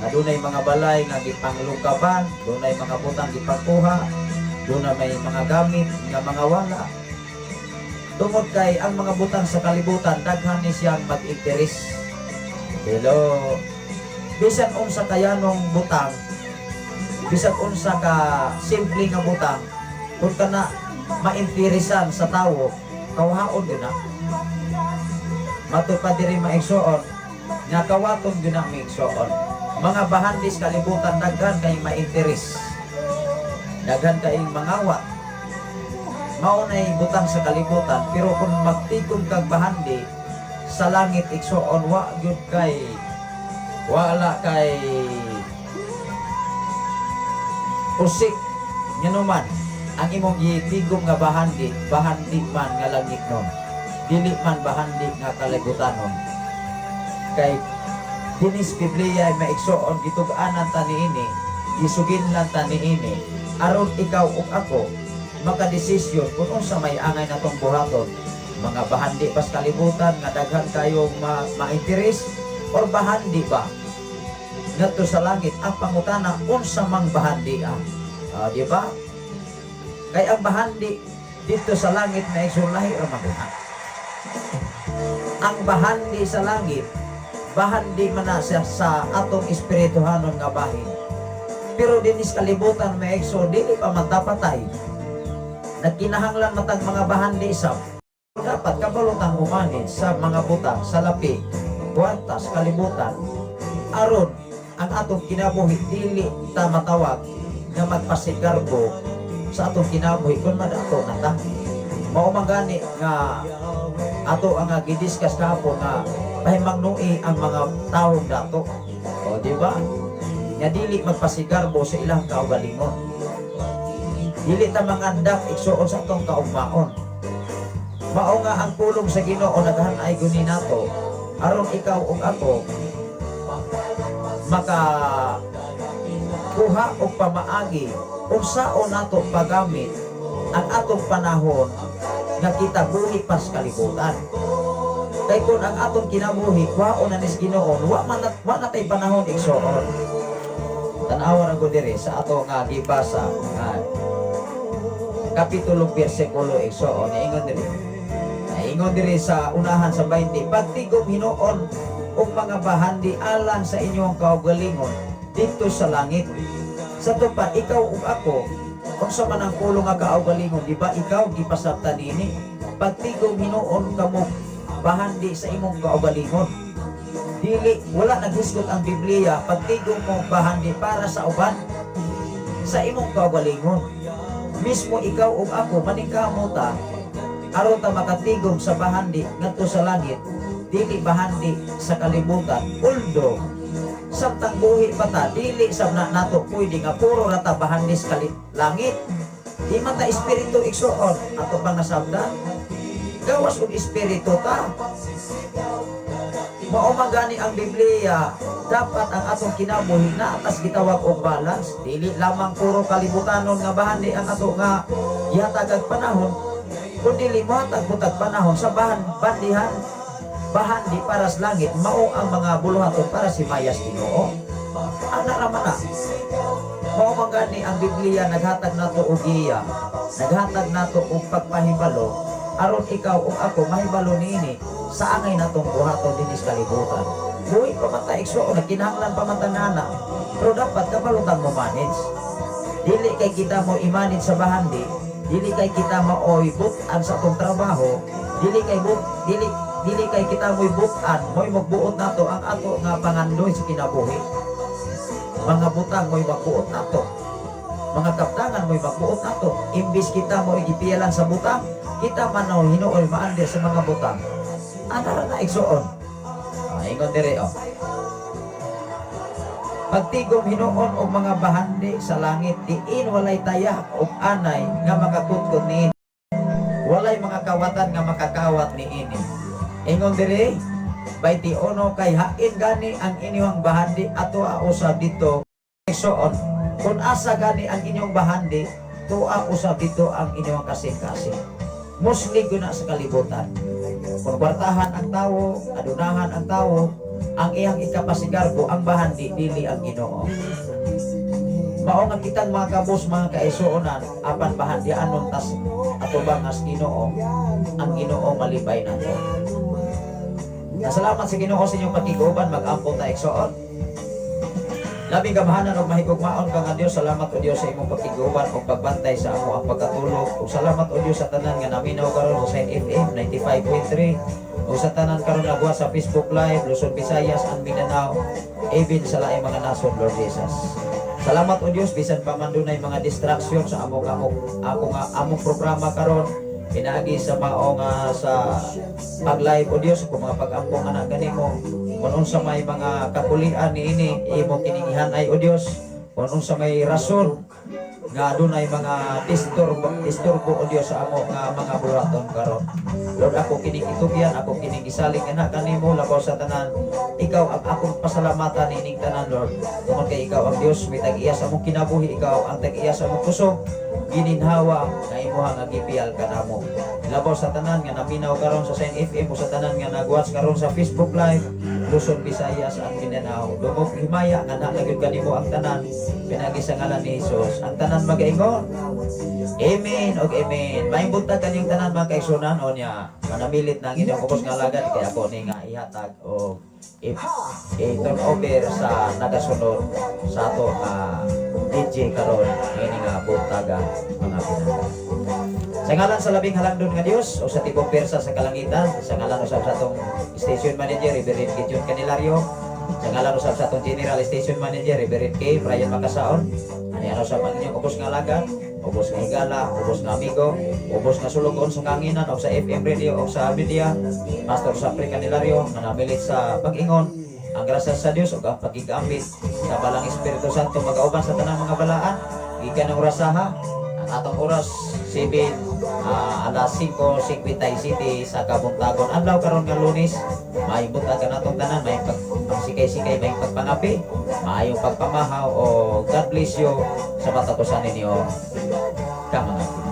[SPEAKER 2] nga dunay mga balay nga gipanglungkaban, dunay mga butang gipangkuha, dunay may mga gamit nga mga wala. Tungod kay ang mga butang sa kalibutan, daghan ni siyang mag-interes. Pero bisan unsa kayanong butang, bisan unsa ka simple nga butang, kung kana mainteresan sa tawo, kawaon gyud na. Matud pa diri, mga igsoon, nga kawaton gyud na, mga igsoon. Mga bahandis kalibutan, daghan kay mainteres. Daghan kay mangawat. Mao nay butang sa kalibutan, pero kung magtigom kag bahandi sa langit, igsoon, wa gyud kay wala kay usik nganuman ang imong gitigom nga bahandi, bahandi man nga langit nun, dili man bahandi nga kalibutanon. Kay dinis Biblia ay maigsoon, gitug-anan ta niini, gisuginlan ta niini aron ikaw ug ako makadesisyon kung unsa may angay natong buhaton: mga bahandi pas kalibutan nga daghan kayong ma-interes or bahandi ba ngadto sa langit? Ang pangutana, unsa mang bahandi ah? Ah, di ba? Kay ang bahandi didto sa langit na lahi ra man gud. Ang bahandi sa langit, bahandi man na siya sa atong espirituhanon nga bahin. Pero dinis kalibutan, mga igsoon, dili pa man ta patay. Nagkinahanglan matag mga bahandi sa dapat kabalutang umanid sa mga butang sa lapi kwarta sa kalibutan aron ang atong kinabuhi dili ta matawag nga magpasigarbo sa atong kinabuhi kung madato na ta. Mao man gani nga ato ang gidiscuss kahapon nga pahimangnui ang mga taong dato. O, di ba? Nga dili magpasigarbo sa ilang kaugalingon. Dili ta mangandak, igsuon, sa atong kaugmaon. Mao nga ang pulong sa Ginoo naghanay guni nato aron ikaw ug ako maka kuha og pamaagi unsaon nato paggamit ang atong panahon nga kita buhi pas kalibutan. Kay kung ang atong kinabuhi kuhaon na nis Ginoo, wa na tay panahon, igsoon. Tan-awa ra ko diri sa ato nga gibasa nga kapitulo bersikulo, igsoon. Niingon diri. Naingon diri sa unahan sa 20, pagtigom hinuon og mga bahandi alang sa inyong kaugalingon didto sa langit. Sa tupad, ikaw ug ako, unsa man ang pulong nga kaugalingon, di ba ikaw gipasabtan niini? Pagtigom hinuon kamo bahandi sa imong kaugalingon. Dili, wala naghisgot ang Biblia pagtigom mo bahandi para sa uban, sa imong kaugalingon. Mismo ikaw ug ako maningkamot ta aron ta makatigom sa bahandi ngadto sa langit, dili bahandi sa kalibutan. Although samtang buhi pa ta, dili sab na nato pwede nga puro ra ta bahandi sa langit. Di man ta espiritu, igsoon. Ato bang nasabdan? Gawas og espiritu ta. Mao man gani ang Biblia, dapat ang atong kinabuhi na atas gitawag og balance. Dili lamang puro kalibutanon nga bahandi ang ato nga gihatag og panahon, kun dili mohatag butag panahon sa bahan bandihan bahandi para sa langit, mao ang mga buluhaton para sa himayas Ginoo. Ana ra man na. Mao man gani ang Biblia naghatag nato og giya, naghatag nato og pagpahibalo aron ikaw ug ako mahibalo niini sa angay natong buhaton dinhi sa kalibutan. Buhi pa man ta, igsoon, nagkinahanglan pa man ta nana. Pero dapat kabalutang mo manage. Dili kay kita mo i-manage sa bahandi, dili kay kita maoy butan sa atong trabaho, dili kay kita mo'y butan, mo'y magbuot nato ang ato nga pangandoy sa kinabuhi. Mga butang mo'y magbuot nato. Mga kaptangan mo'y magbuot nato. Imbis kita mo'y gipiyalan sa butang, kita man o hinuoy maandir sa mga butang. Ana ra na, igsoon. Ah, ingon dire oh. Pagtigom hinuon og mga bahandi sa langit, diin walay tayah og anay nga makakutkot niini. Walay mga kawatan nga makakawat niini. Ingon dire, 21, kay hain gani ang inyong bahandi, ato usab dito. Igsoon, kung asa gani ang inyong bahandi, tua usab dito ang inyong kasing-kasing. Muslig na sa kalibutan. Kung kwartahan ang tawo, adunahan ang tawo, ang iyang ikapasigarbo, ang bahandi, dili ang Ginoo. Mao nga kitang mga kabus, mga kaisuonan, apan bahandian nun tas atubang as Ginoo, ang Ginoo malipay nato. Nasalamat sa Ginoo sa inyong pakiguban, mag-ampo ta, igsoon. Labing gamhanan og mahigugmaon ka nga Dios, salamat o Dios sa imong pakiguban ug pagbantay sa amo ang pagkatulog. Ug salamat o Dios sa tanan nga naminaw karon sa Sign FM 95.3 ug sa tanan karon nagwa sa Facebook Live, Luzon, Visayas and Mindanao, even sa laing mga nasod, Lord Jesus. Salamat o Dios bisan pa man dunay mga distraction sa among among ako nga among programa karon pinaagi sa mao nga sa pag-live, o Dios, kung mga pag-ampo nga na kanimo, kung unsa may mga kakulian niini, imo kining ihanay, o Dios. Kung unsa may rason nga adunay mga disturbo disturbo, o Dios, sa amo nga mga buhaton karon, Lord, ako kining itugyan, ako kining isalig ana kanimo. Labaw sa tanan, ikaw ang akong pasalamatan niining tanan, Lord, tungod kay ikaw ang Dios may tag-iya sa among kinabuhi, ikaw ang tag-iya sa among kusog, gininhawa nga imuha nga gipiyal kanamo. Labaw sa tanan nga naminaw karon sa Sign FM o sa tanan nga nag-watch karon sa Facebook Live, Luzon, Visayas and Mindanao, dungog himaya nga naa gyud kanimo ang tanan pinagi sa ngalan ni Jesus. Ang tanan magaingon, "Amen" og "Amen." Maayong buntag kanyong tanan, mga kaigsunan. O niya, manamilit na ang inyong ubos nga alagad kay ako ni nga ihatag o i-turn over sa nagasunod sa ato nga DJ karon ngini nga buntaga, mga pinangga. Sa ngalan sa labing halangdon nga Dios o sa tibok persa sa kalangitan, sa ngalan usab sa atong station manager, Reverend Gideon Candelario, sa ngalan usab sa atong general station manager, Reverend K. Brian Macasaon, ani ano sa ang inyong ubos nga alagad, ubos nga higala, ubos nga amigo, ubos nga sulugon sa kanginan o sa FM radio o sa media, Pastor Sapri Candelario, nga namilit sa pag-ingon, ang grasya sa Dios ug ang pagigambit sa Balang Espiritu Santo magauban sa tanang mga balaan gikan ng orasaha. Ang atong oras 7, alas 5:57 sa kabuntagon adlaw karon nga Lunes. Maayong buntag kanatong tanan, maayong pagsikay-sikay, maayong pagpangapi, maayong pagpamahaw o God bless you sa matag usa ninyo ka mga.